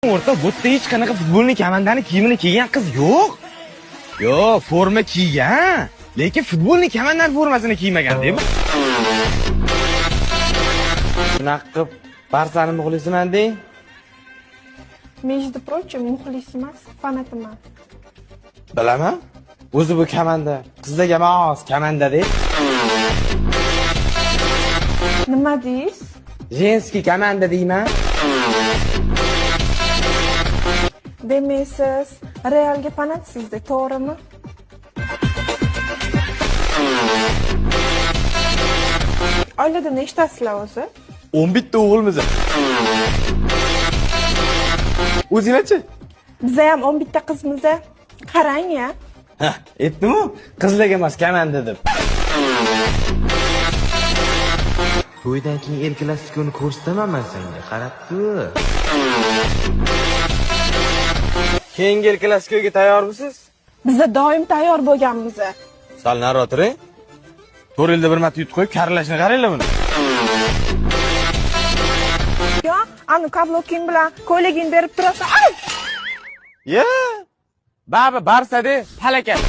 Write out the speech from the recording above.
O'rta, bu yerda hech qanaqa futbolni komandani kiyimini kiygan qiz yo'q. Yo'q, forma kiygan, lekin futbolni komandani formasini kiymagan deb. Bunaqa qilib Barsani muxlisiman deng. Между прочим, muxlis emas, fanatiman. Bilaman. O'zi bu komanda qizlarga mos komanda deb. Nima deysiz? Женский komanda deyman. Demak, siz Realga fanatsizda, to'g'rimi? Oilada nechtasizlar o'zi? 11 ta o'g'ilmiz. O'zinglarchi? Biza ham 11 ta qizmiz. Qarang-ya. Ha, aytdim-ku, qizlarga emas komanda deb. To'ydan keyin El Klasikoni ko'rsataman men senga, qarab tur. Keyingi El Klasikoga tayyormisiz? Biza doim tayyor bo'lganmiz. Sal nari o'tiring. 4 yilda bir marta yutib qo'yib, karlashni qaranglar buni. Yo, anu kabloking bilan ko'ylagingni berib turasan. Ay! Ya! Baba Barsa de palakat.